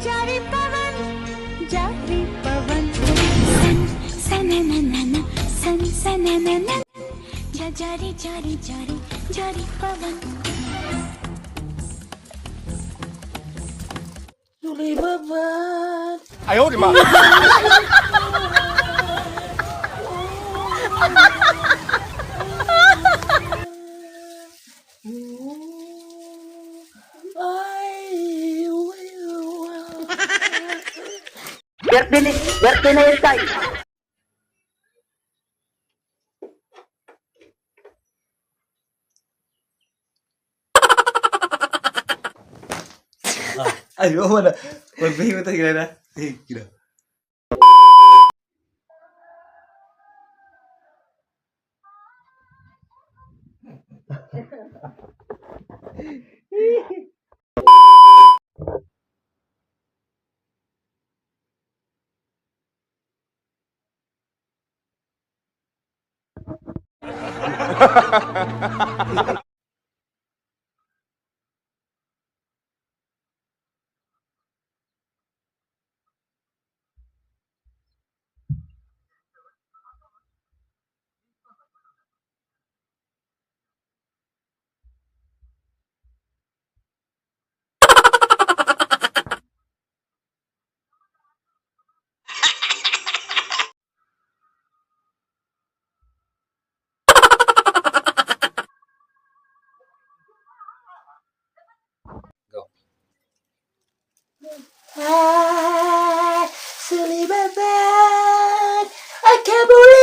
जा रे पवन, जा रे पवन. सन सन न न सन सन न न, जा जा रे जा रे जा रे जा रे पवन. Sulibabat. 哎呦我的妈！ I will. Birthday, birthday na yun, Tay. Ay, wala. Magbihin mo tayo na. Eh, gina. Ah, Sulibabat. I can't believe